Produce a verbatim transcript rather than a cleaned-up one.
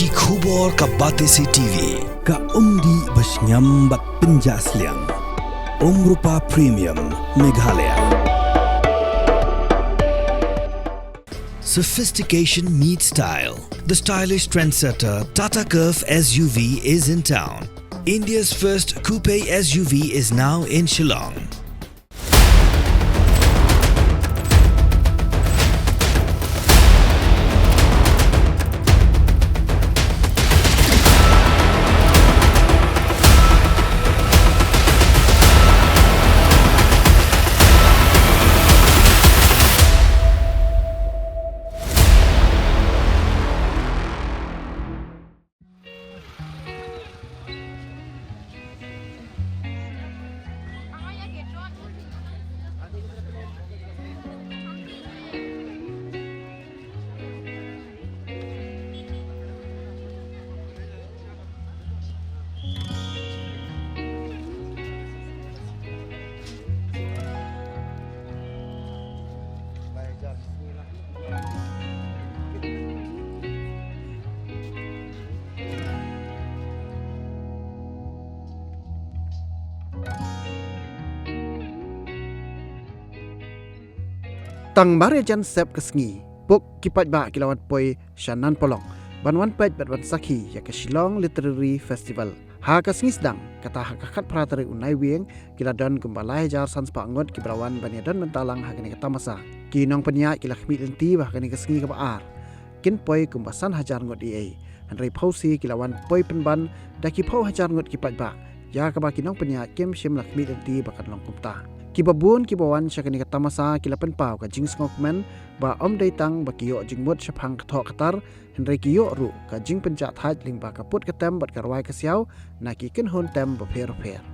Ki khubor ka Batesi T V, ka umdih ba shngiam bad pynjah sliang. Umrupa Premium, Meghalaya. Sophistication meets style. The stylish trendsetter Tata Curvv S U V is in town. India's first coupe S U V is now in Shillong. Tang mar ïa jan sep ka sngi, pok ki paidbah ki la wan poi sha Nanpolong ban wan peit bad wan sakhi ïa ka Shillong Literary Festival. Ha ka sngi sdang, kata ha ka khatphra tarik u Naiwieng, ki la don kumba lai hajar san spah ngut kiba la wan ban ïadon bynta lang ha kane ka tamasa. Ki nongpynïaid ki la khmih lynti ba ha kane ka sngi kaba ar kin poi kumba san hajar ngut eiei. Hynrei phewse ki la wan poi pynban da ki phew hajar ngut ki paidbah, ïa kaba ki nongpynïaid kim shym la khmih lynti ba kan long kumta. Kiba bun kiba wan sha kane ka tamasa ki la pynpaw ka jingsngewkmen ba ym dei tang ba ki ïoh jingmut shaphang ka thoh ka tar, hynrei ki ïoh ruh ka jingpynjah thait lyngba ka put ka tem bad ka rwai ka siaw na ki kynhun tem bapher bapher.